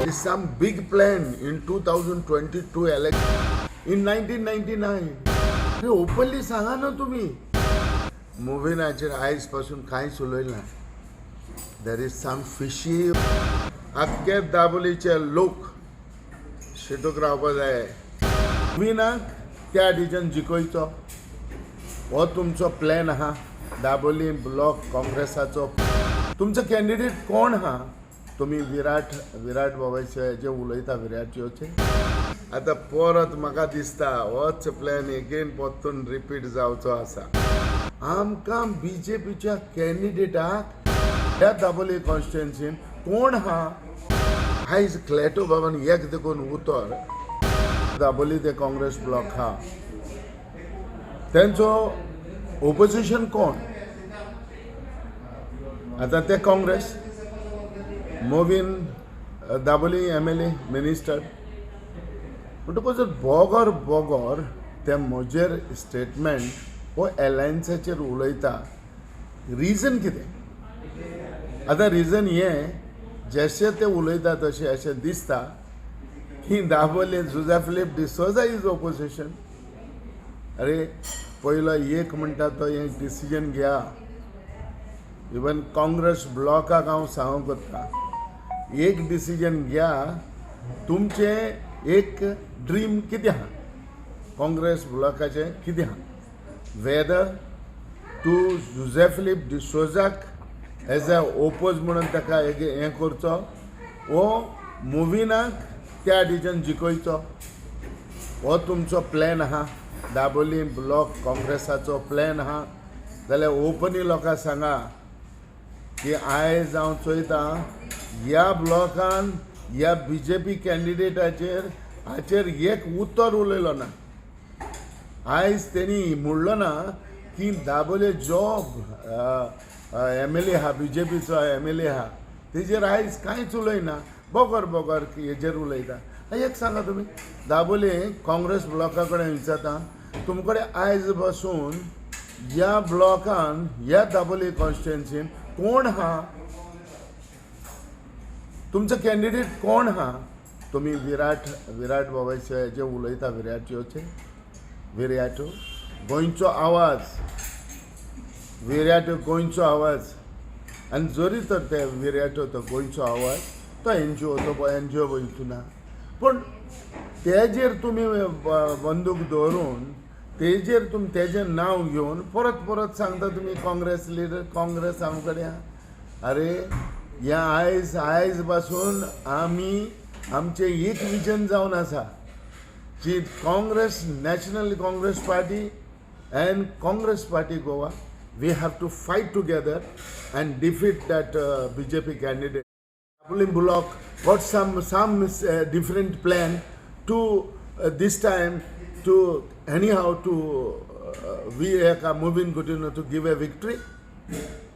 Is some big plan in 2022 election in 1999. अरे, openly सांगा ना तुमी. मुविनाचेर आयज पासून कांयच उलयना. There is some fishy. आख्खे दाबोलीचे लोक शिटूक रावपा जाय. मुविनाक त्या डिजन जिखयचो हो तुमचो प्लॅन आहा. दाबोली ब्लॉक काँग्रेसाचो तुमचो कॅन्डिडेट कोण आहा? तुमी विराट विराट बाबाचे जे उलयता, विराटचे. आतां परत म्हाका दिसता होच प्लॅन एगेन परतून रिपीट जावचो आसा. आमकां बीजेपीच्या कॅन्डिडेटाक ह्या दाबोली कॉन्स्टिट्युएन्सीन कोण आहा? आयज क्लेटो बाबान एक देखून उतर, दाबोली ते काँग्रेस ब्लॉक आहा, तेंचो ओपोजिशन कोण आतां? ते काँग्रेस, मोवीन दाबोली एमएलए, मिनिस्टर. म्हणटकूच जर बोगर बोगर ते म्हजेर स्टेटमेंट हो एलायन्साचेर उलयता, रिजन कितें? आतां रिजन हें, जशें ते उलयता तशें अशें दिसता की दाबोली जुझे फिलीप डिसोजा is opposition. अरे, पयलो एक म्हणटा तो एक डिसिजन घेया. इवन काँग्रेस ब्लॉकाक हांव सांगूंक कोत्ता, एक डिसिजन घ्या. तुमचें एक ड्रीम कितें आहा? काँग्रेस ब्लॉकाचें कितें आहा? वेदर टू जुझे फिलीप डिसोजाक एज अ ओपोज म्हणून ताका एक हें करचो वो मुविनाक त्या डिजन जिखयचो हो तुमचो प्लॅन आहा. दाबोली ब्लॉक काँग्रेसाचो प्लॅन आहा जाल्यार ओपनली लोकांक सांगा की आयज हांव चोयतां, ह्या ब्लॉकान ह्या बीजेपी कॅन्डिडेटाचेर हाचेर एक उतर उलयलो ना. आयज तेणी म्हणलो ना की दाबोले जॉब एमएलए आहा, बीजेपीचो एमएलए आहा, तेजेर आयज कांयच उलयना. बोगर बोगर हेजेर उलयता. एक सांगा तुमी, दाबोले काँग्रेस ब्लॉका कडेन विचारता, तुम कडेन आयज बसून ह्या ब्लॉकान, ह्या दाबोली कॉन्स्टिट्युएन्सीन कोण आहा? तुमचो कॅन्डिडेट कोण आहा? तुमी विराट विराट बाबाचे जे उलयता, विराटचे, विराटो गोंयचो आवाज, विराटो गोंयचो आवाज. आनी जरी तर ते विराटो तो गोंयचो आवाज, तो एनजीओ, तो एनजीओ वयतना, पूण तेजेर तुमी बंदूक दवरून, तेजेर तुमी तेजें नांव घेवन परत परत सांगता तुमी काँग्रेस लिडर, काँग्रेस आम कडेन. अरे, ह्या आयज आयज पासून आमी आमचें एक विजन जावन आसा की Congress, National Congress Party and Congress Party Goa, we have to fight together and defeat that BJP candidate. Dabolim block got some different plan to this time to anyhow to we एका Movin Coutinho to give a victory.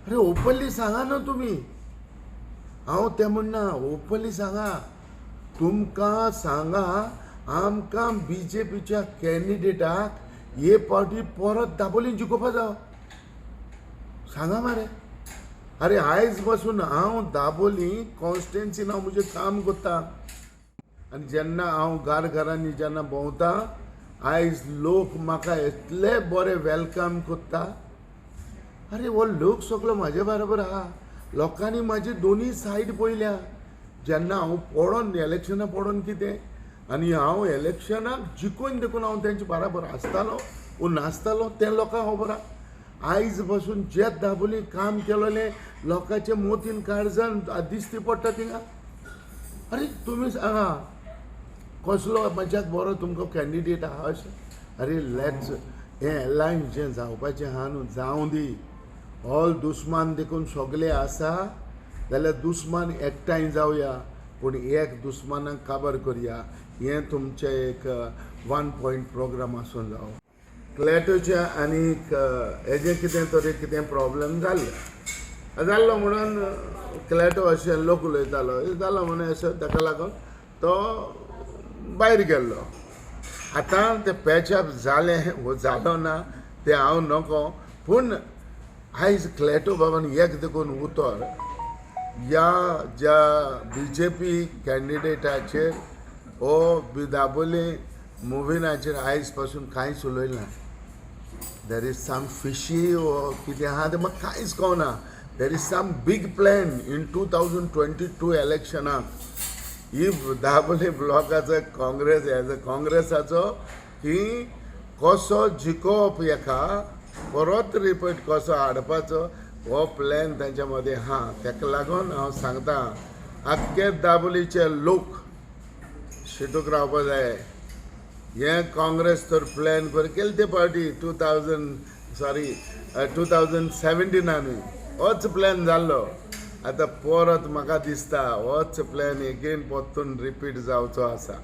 अरे, openly सांगा न्हू तुमी. हांव तें म्हणना, openly सांगा. तुमकां सांगा, आमकां बीजेपीच्या कॅन्डिडेटाक हे पावटी परत दाबोली जिखोवपा जाव. सांगा मरे. अरे, आयज पासून हांव दाबोली कॉन्स्टिट्युएन्सीन हांव म्हजें काम करता आनी जेन्ना हांव घर घरांनी जेन्ना भोंवता, आयज लोक म्हाका इतले बरे welcome करता. अरे, हो लोक सगलो म्हाजे बरोबर आहा. लोकांनी म्हाजी दोनूय सायड पळयल्या. जेन्ना हांव पडोन, इलेक्शनाक पडोन कितें आनी हांव इलेक्शनाक जिखून देखून हांव तेंचे बराबर आसतालो वो नासतालो तें लोकांक खबर आहा. आयज पासून जे दाबोली काम केलोलें लोकांचे मोतीन काळजान दिश्टी पडटा थिंगा. अरे, तुमी सांगा, कसलो म्हज्याक बरो तुमकां कॅन्डिडेट आहा अशें? अरे, let's हें एलायन्स जें जावपाचें आहा न्हू, जावं दी. ऑल दुस्मान देखून सगळे आसा जाल्यार दुस्मान एकठांय जावया, पूण एक दुस्मानाक काबर करया. हें तुमचें एक वन पॉयंट प्रोग्राम आसून जावो. क्लॅटोचें आनीक हेजें कितें तरी कितें प्रॉब्लम जाल्लें, जाल्लो म्हणून क्लॅटो अशें लोक उलयतालो. जालो म्हणून अशें ताका लागून तो भायर गेल्लो. आतां तें पॅचअप जालें वो जालो ना तें हांव नको, पूण आयज क्लॅटो बाबान एक देखून उतर ह्या ज्या बीजेपी कॅन्डिडेटाचेर हो दाबोली मुविनाचेर आयज पासून कांयच उलयना. There is some fishy वो कितें आहा तें म्हाका कांयच कळना. There is some big plan in 2022 इलेक्शनाक. If Dabolim ब्लॉकाचो काँग्रेस एज अ काँग्रेसाचो की कसो जिखोवप, हेका परत रिपीट कसो हाडपाचो हो प्लॅन तांच्या मदीं आहा. ताका लागून हांव सांगता, आख्खे दाबोलीचे लोक शिटूक रावपा जाय. हें काँग्रेस तर प्लॅन कर केले ते फावटी 2000, सॉरी, 2017आनूय होच प्लॅन जाल्लो. आतां परत म्हाका दिसता होच प्लॅन एगेन परतून रिपीट जावचो आसा.